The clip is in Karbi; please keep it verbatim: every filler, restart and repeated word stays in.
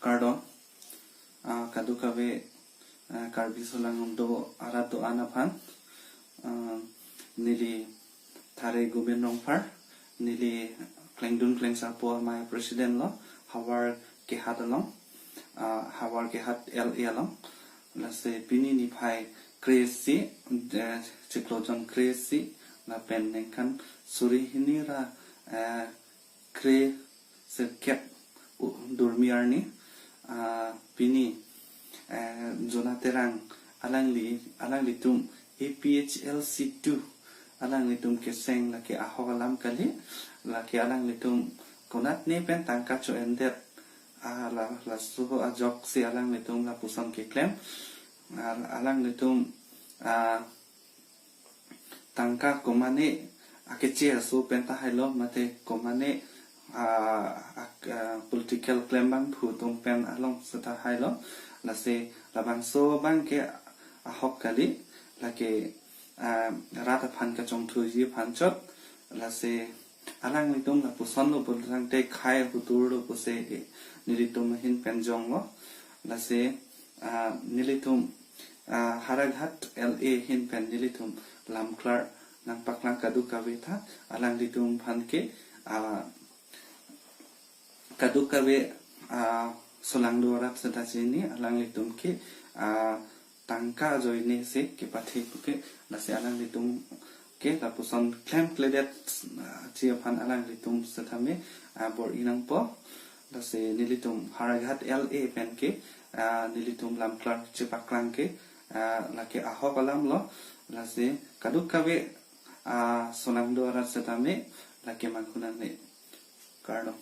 Kardom, ah, kadokave, ah, Karbi Solang do arat do-an aphan, ah, neli Thare Gumen Rongphar, neli Klengdun Klengsarpo Amei President lo, Howraghat along, ah, Howraghat L A along, lasi pini niphai kre-isi, eh, chiklo jon kre-isi, lapen ningkan suri hini ra, eh, kre-sirkep u-, durmi arni, ah, pini, eh, Jona Terang alangli, alanglitum A P H L C two, alanglitum keseng lake ahok alam kali, lake alanglitum konatne pen tangka cho-endet, ah, la, laso ajoksi alanglitum lapuson keklem, ah, alanglitum, ah, tangka komane akeche aso pen tahai lo, mate komane, ah, ak-, ah, political klembangphu atum pen along setahai lo, lasi labangso abang ke ahok kali, lake, ah, rat aphan kachongthuji aphan chot, lasi alanglitum lapuson lo pulangte khei hutur lo pusi nelitum ahin pen jonglo, lasi, ah, nelitum, ah, Howraghat L A ahin pen nelitum lamklar nangpaklang kadokave ta, alanglitum aphan ke, ah, kadokave, ah, Solang do arat seta chini, alanglitum ke, ah, tangka ajoine si kepathe puke, lasi alanglitum ke lapuson klemkledet, ah, chi aphan alanglitum setame, ah, bor-i nangpo. Lasi nelitum Howraghat L A pen ke, ah, nelitum lamklar chepaklang ke, ah, lake ahok alam lo, lasi kadokave, ah, Solang do arat setame lake manghu nangne. Kardom.